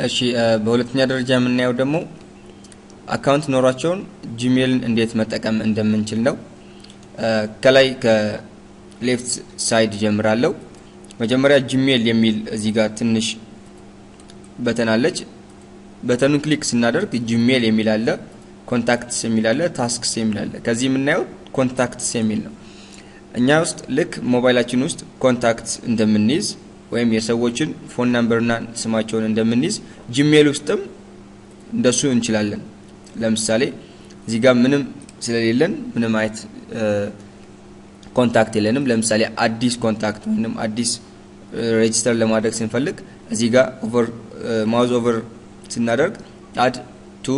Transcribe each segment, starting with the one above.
እሺ፣ በሁለተኛ ደረጃ የምናየው ደግሞ account ኖሯቸውን Gmail ን እንዴት መጠቀም እንደምንችል ነው። ከላይ ከ left side ጀምራለሁ። መጀመሪያ Gmail የሚል እዚህ ጋር ትንሽ button አለች። Button ኑን click ስናደርግ Gmail የሚል አለ፣ contacts የሚል አለ፣ tasks የሚል አለ። ከዚህ የምናየው contacts የሚል ነው። እኛ ውስጥ ልክ ሞባይላችን ውስጥ contact እንደምንይዝ ወይም የሰዎችን phone number ና ስማቸውን እንደምንይዝ Gmail ውስጥም እንደሱ እንችላለን። ለምሳሌ እዚህ ጋር ምንም ስለሌለን ምንም አይነት contact የለንም። ለምሳሌ አዲስ contact ወይም አዲስ register ለማድረግ ስንፈልግ እዚህ ጋር over mouse over ስናደርግ add to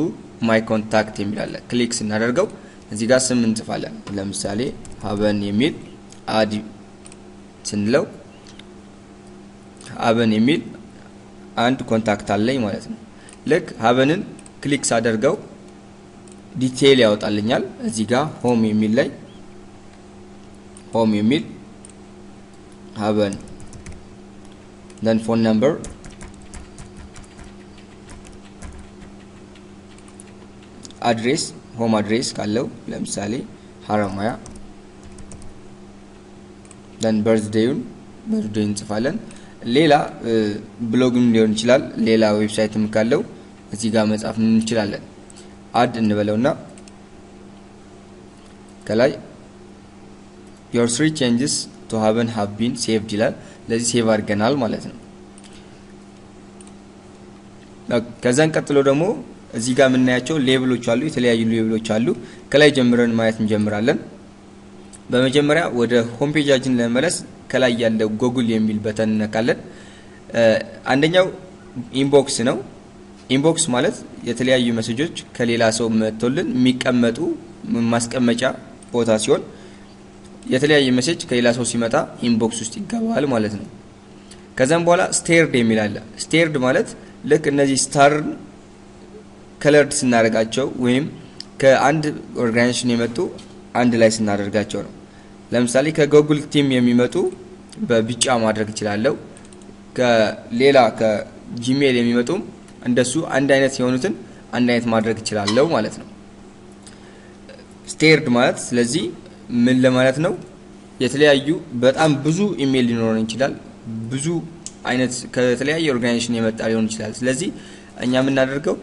my contact የሚል አለ። Click ስናደርገው እዚህ ጋር ስም እንጽፋለን። ለምሳሌ ሀበን የሚል add ስንለው ሀበን የሚል አንድ contact አለኝ ማለት ነው። ልክ ሀበንን click ሳደርገው detail ያወጣልኛል። እዚህ ጋር home የሚል ላይ home የሚል ሀበን፣ then phone number፣ address፣ home address ካለው ለምሳሌ ሀረማያ፣ then birthday ኡን birthday እንጽፋለን። ሌላ ብሎግም ሊሆን ይችላል። ሌላ website ም ካለው እዚህ ጋር መጻፍ እንችላለን። Add እንበለውና ከላይ "Your three changes to ሀበን have been saved" ይላል። ለዚህ save አድርገናል ማለት ነው። ከዛን ቀጥሎ ደግሞ እዚህ ጋር የምናያቸው label ኦች አሉ። የተለያዩ label ኦች አሉ። ከላይ ጀምረን ማየት እንጀምራለን። በመጀመሪያ ወደ home page ኣችን ለመመለስ ከላይ ያለው ጎጉል የሚል button እነካለን። አንደኛው inbox ነው። Inbox ማለት የተለያዩ message ኦች ከሌላ ሰው መጥቶልን የሚቀመጡ ማስቀመጫ ቦታ ሲሆን የተለያየ message ከሌላ ሰው ሲመጣ inbox ውስጥ ይገባል ማለት ነው። ከዛም በኋላ starred የሚል አለ። Starred ማለት ልክ እነዚህ star ን colored ስናደርጋቸው ወይም ከአንድ organization የመጡ አንድ ላይ ስናደርጋቸው ነው። ለምሳሌ ከ Google team የሚመጡ በቢጫ ማድረግ እችላለሁ። ከሌላ ከ Gmail የሚመጡም እንደሱ አንድ አይነት የሆኑትን አንድ አይነት ማድረግ እችላለሁ ማለት ነው። Starred ማለት ስለዚህ ምን ለማለት ነው? የተለያዩ በጣም ብዙ ኢሜይል ሊኖረን ይችላል። ብዙ አይነት ከተለያየ organization የመጣ ሊሆን ይችላል። ስለዚህ እኛ የምናደርገው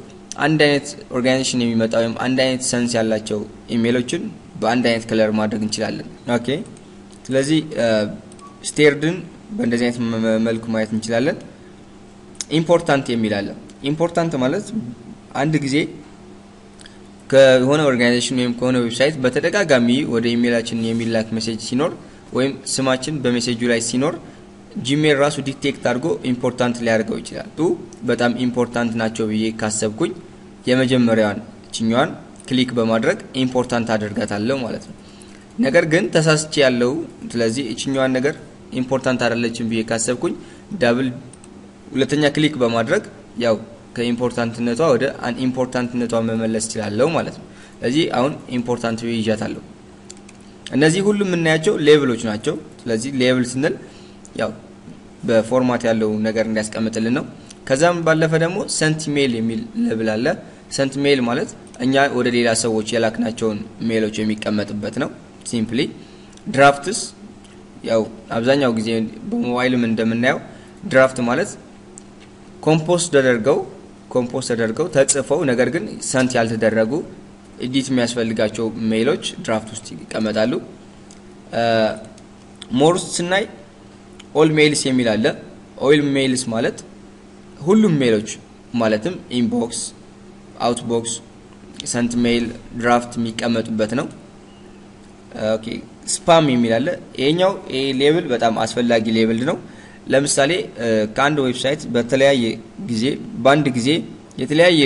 አንድ አይነት organization የሚመጣ ወይም አንድ አይነት sense ያላቸው ኢሜይሎችን በአንድ አይነት color ማድረግ እንችላለን። Okay፣ ስለዚህ starred ን በእንደዚህ አይነት መልኩ ማየት እንችላለን። Important የሚል አለ። Important ማለት አንድ ጊዜ ከሆነ organization ወይም ከሆነ website በተደጋጋሚ ወደ ኢሜይላችን የሚላክ message ሲኖር ወይም ስማችን በ message ኡ ላይ ሲኖር Gmail ራሱ detect አድርጎ important ሊያደርገው ይችላል። በጣም important ናቸው ብዬ ካሰብኩኝ የመጀመሪያዋን እችኛዋን click በማድረግ important አደርጋታለሁ ማለት ነው። ነገር ግን ተሳስቼ ያለው ስለዚህ እችኛዋን ነገር important አይደለችም ብዬ ካሰብኩኝ double ሁለተኛ click በማድረግ ያው ከ important ነቷ ወደ unimportant ነቷ መመለስ እችላለሁ ማለት ነው። ስለዚህ አሁን important ብዬ ይዣታለሁ። እነዚህ ሁሉ የምናያቸው label ኦች ናቸው። ስለዚህ label ስንል ያው በ format ያለው ነገር እንዲያስቀምጥልን ነው። ከዛም ባለፈ ደግሞ sent mail የሚል label አለ። Sent mail ማለት እኛ ወደ ሌላ ሰዎች የላክናቸውን mail ኦች የሚቀመጥበት ነው። Simply drafts፣ ያው አብዛኛው ጊዜ በሞባይልም እንደምናየው draft ማለት compose ተደርገው ተጽፈው ነገር ግን sent ያልተደረጉ edit የሚያስፈልጋቸው mail ኦች draft ውስጥ ይቀመጣሉ። More ውስጥ ስናይ all mails የሚል አለ። All mails ማለት ሁሉም mail ኦች ማለትም inbox፣ outbox፣ sent mail፣ draft የሚቀመጡበት ነው። Okay፣ spam የሚል አለ። ይሄኛው ይሄ label በጣም አስፈላጊ label ነው። ለምሳሌ ከአንድ website በተለያየ ጊዜ በአንድ ጊዜ የተለያየ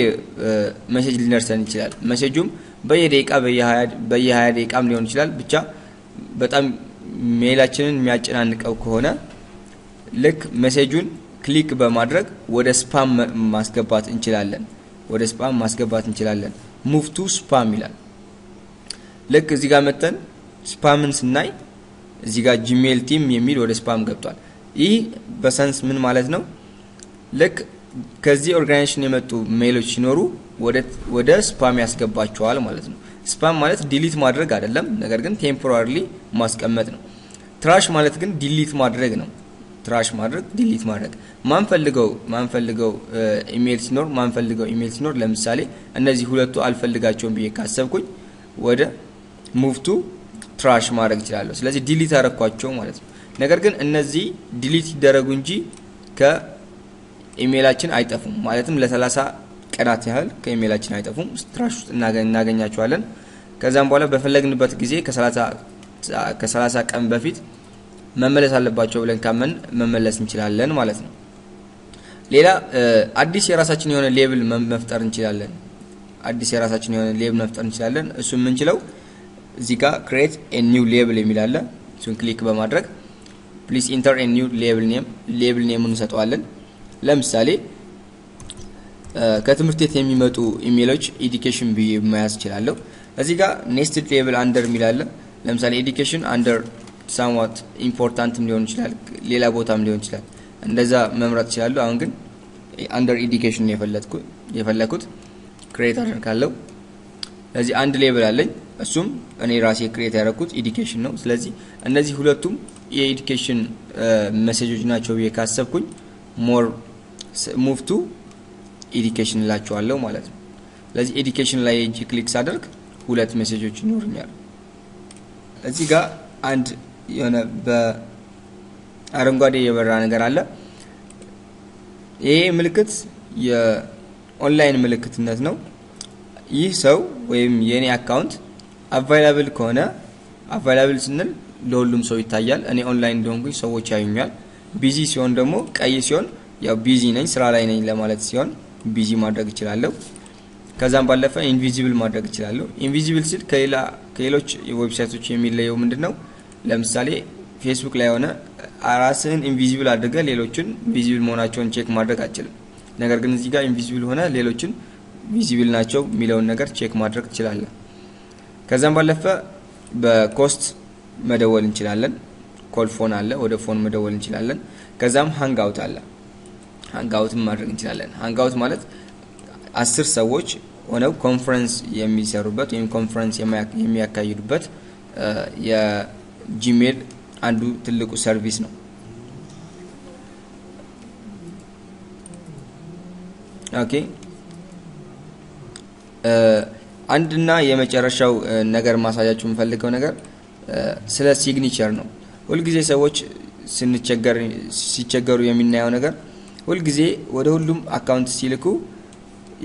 message ሊደርሰን ይችላል። Message ኡም በየደቂቃ በየ20 ደቂቃም ሊሆን ይችላል። ብቻ በጣም mail ኣችንን የሚያጨናንቀው ከሆነ ልክ message ኡን click በማድረግ ወደ spam ማስገባት እንችላለን። ወደ spam ማስገባት እንችላለን። Move to spam ይላል። ልክ እዚህ ጋር መተን spam ን ስናይ እዚህ ጋር Gmail team የሚል ወደ spam ገብቷል። ይህ በ sense ምን ማለት ነው? ልክ ከዚህ organization የመጡ mail ኦች ሲኖሩ ወደ spam ያስገባቸዋል ማለት ነው። Spam ማለት delete ማድረግ አይደለም፣ ነገር ግን temporarily ማስቀመጥ ነው። Trash ማለት ግን delete ማድረግ ነው። Trash ማድረግ delete ማድረግ ማንፈልገው ኢሜል ሲኖር ለምሳሌ እነዚህ ሁለቱ አልፈልጋቸውም ብዬ ካሰብኩኝ ወደ move to trash ማድረግ እችላለሁ። ስለዚህ delete አደረኳቸው ማለት ነው። ነገር ግን እነዚህ delete ይደረጉ እንጂ ከኢሜላችን አይጠፉም። ማለትም ለ30 ቀናት ያህል ከኢሜላችን አይጠፉም፣ trash ውስጥ እናገኛቸዋለን። ከዛም በኋላ በፈለግንበት ጊዜ ከ30 ቀን በፊት መመለስ አለባቸው ብለን ካመን መመለስ እንችላለን ማለት ነው። ሌላ አዲስ የራሳችን የሆነ label መፍጠር እንችላለን። እሱ የምንችለው እዚህ ጋር create a new label የሚል አለ። እሱን click በማድረግ please enter a new label name፣ label name ኡን እንሰጠዋለን። ለምሳሌ ከትምህርት ቤት የሚመጡ ኢሜሎች education ብዬ መያዝ እችላለሁ። እዚህ ጋር nested label under የሚል አለ። ለምሳሌ education under somewhat important ም ሊሆን ይችላል፣ ሌላ ቦታም ሊሆን ይችላል። እንደዛ መምረጥ ይችላሉ። አሁን ግን under education የፈለኩት create አደርጋለሁ። ስለዚህ አንድ label አለኝ፣ እሱም እኔ ራሴ create ያደረኩት education ነው። ስለዚህ እነዚህ ሁለቱም የ education message ኦች ናቸው ብዬ ካሰብኩኝ more move to education እላቸዋለሁ ማለት ነው። ስለዚህ education ላይ እጅ click ሳደርግ ሁለት ሜሴጆች ይኖሩኛል። እዚህ ጋር አንድ የሆነ በአረንጓዴ የበራ ነገር አለ። ይሄ ምልክት የኦንላይን ምልክትነት ነው። ይህ ሰው ወይም የኔ account available ከሆነ፣ available ስንል ለሁሉም ሰው ይታያል። እኔ ኦንላይን እንደሆንኩኝ ሰዎች ያዩኛል። Busy ሲሆን ደግሞ ቀይ ሲሆን ያው busy ነኝ፣ ስራ ላይ ነኝ ለማለት ሲሆን busy ማድረግ እችላለሁ። ከዛም ባለፈ invisible ማድረግ እችላለሁ። Invisible ስል ከሌሎች website ኦች የሚለየው ምንድነው? ለምሳሌ ፌስቡክ ላይ ሆነ ራስህን invisible አድርገህ ሌሎችን visible መሆናቸውን check ማድረግ አትችልም። ነገር ግን እዚህ ጋር invisible ሆነ ሌሎችን visible ናቸው የሚለውን ነገር check ማድረግ ትችላለህ። ከዛም ባለፈ በ cost መደወል እንችላለን። Call phone አለ፣ ወደ phone መደወል እንችላለን። ከዛም hangout አለ፣ hangout ማድረግ እንችላለን። Hangout ማለት 10 ሰዎች ሆነው ኮንፈረንስ የሚሰሩበት ወይም ኮንፈረንስ የሚያካሂዱበት የጂሜል አንዱ ትልቁ service ነው። Okay፣ አንድና የመጨረሻው ነገር ማሳያችሁ የምፈልገው ነገር ስለ signature ነው። ሁልጊዜ ሰዎች ሲቸገሩ የሚናየው ነገር ሁልጊዜ ወደ ሁሉም account ሲልኩ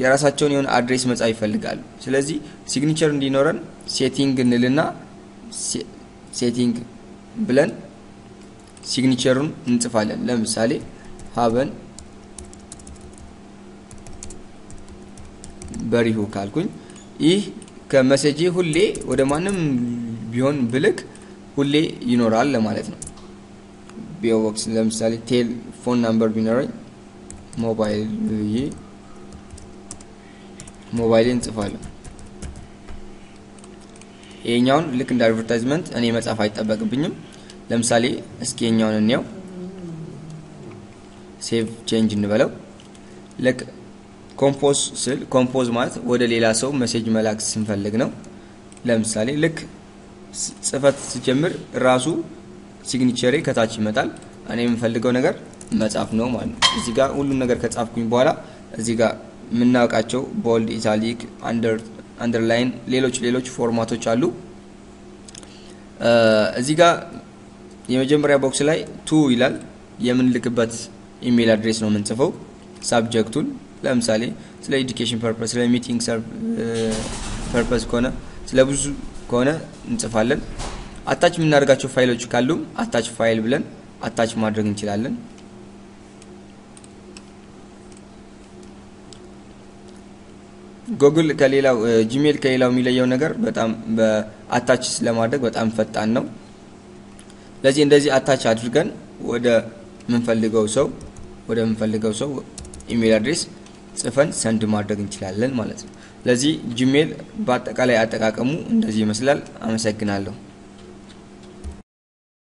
የራሳቸውን የሆነ address መጻፍ ይፈልጋሉ። ስለዚህ signature እንዲኖረን setting እንልና setting ብለን signature ኡን እንጽፋለን። ለምሳሌ ሀበን በሪሁ ካልኩኝ ይህ ከ message ኤ ሁሌ ወደ ማንም ቢሆን ብልክ ሁሌ ይኖራል ለማለት ነው። P.O. Box ለምሳሌ tel phone number ቢኖረኝ ሞባይል ብዬ ሞባይልን እንጽፋለሁ። ይሄኛውን ልክ እንደ advertisement እኔ መጻፍ አይጠበቅብኝም። ለምሳሌ እስኪ ይሄኛውን እንየው። Save change እንበለው። ልክ compose ስል compose ማለት ወደ ሌላ ሰው message መላክ ስንፈልግ ነው። ለምሳሌ ልክ ጽፈት ሲጀምር ራሱ signature ኤ ከታች ይመጣል። እኔ የምፈልገው ነገር መጻፍ ነው ማለት ነው። እዚህ ጋር ሁሉም ነገር ከጻፍኩኝ በኋላ እዚህ ጋር የምናውቃቸው bold፣ italic፣ underline ሌሎች format ኦች አሉ። እዚህ ጋር የመጀመሪያ box ላይ to ይላል። የምንልክበት email address ነው የምንጽፈው። Subject ኡን ለምሳሌ ስለ education purpose፣ ስለ meeting purpose ከሆነ ስለ ብዙ ከሆነ እንጽፋለን። Attach የምናደርጋቸው ፋይሎች ካሉ attach file ብለን attach ማድረግ እንችላለን። ጉግል ከሌላው ጂሜል ከሌላው የሚለየው ነገር በጣም በ attach ስለማድረግ በጣም ፈጣን ነው። ስለዚህ እንደዚህ attach አድርገን ወደ ምንፈልገው ሰው email address ጽፈን send ማድረግ እንችላለን ማለት ነው። ስለዚህ ጂሜል በአጠቃላይ አጠቃቀሙ እንደዚህ ይመስላል። አመሰግናለሁ።